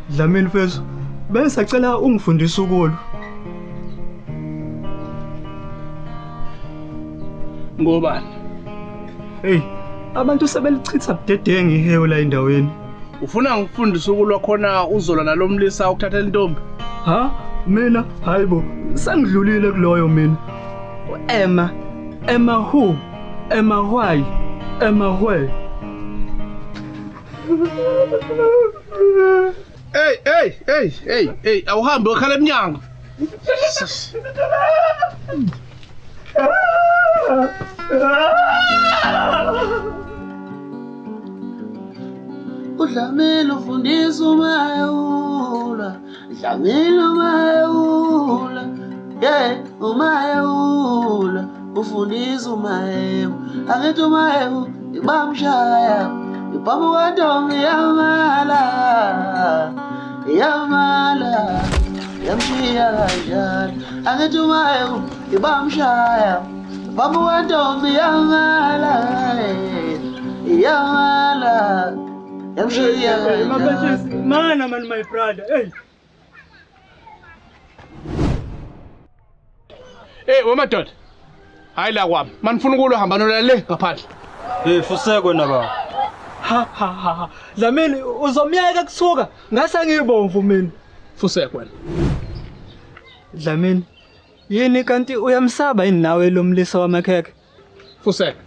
Dlamini mfethu, bengisacela ungifundise ukulwa. Ngobani? Hey, abantu sebelichitha budedengu ihewu la endaweni. Ufuna ngikufundise ukulwa khona uzolwa nalomlisa ukuthathela intombi? Ha? Mina? Hayibo, sengidlulile kuloyo mina. Emma, Emma who? Emma why? Emma where? Hey, hey, hey, hey, hey, awuhambe uyokhala emnyango. Udlamini ufundisa umayewula Dlamini umayewula yeah umayewula ufundisa umayewu angithi umayewu ibamshaya ibhamu kwantombi yamala yamala yamshiya kanjani angithi umayewu ibamshaya ibhamu kwantombi yamala yamala yamshiya kanjani. Mana man my brother. Hey. Hey wemadoda. Hayi la kwami. Manifuna ukulwa hamba nola le ngaphandle. Hey fuseko wena baba. Ha ha ha. ha. Dlamini uzomyeka kusuka ngase ngibomvu mina. Fuseko wena. Dlamini yini kanti uyamsaba yini nawe lo mlisa wamakhekhe? Fuseko.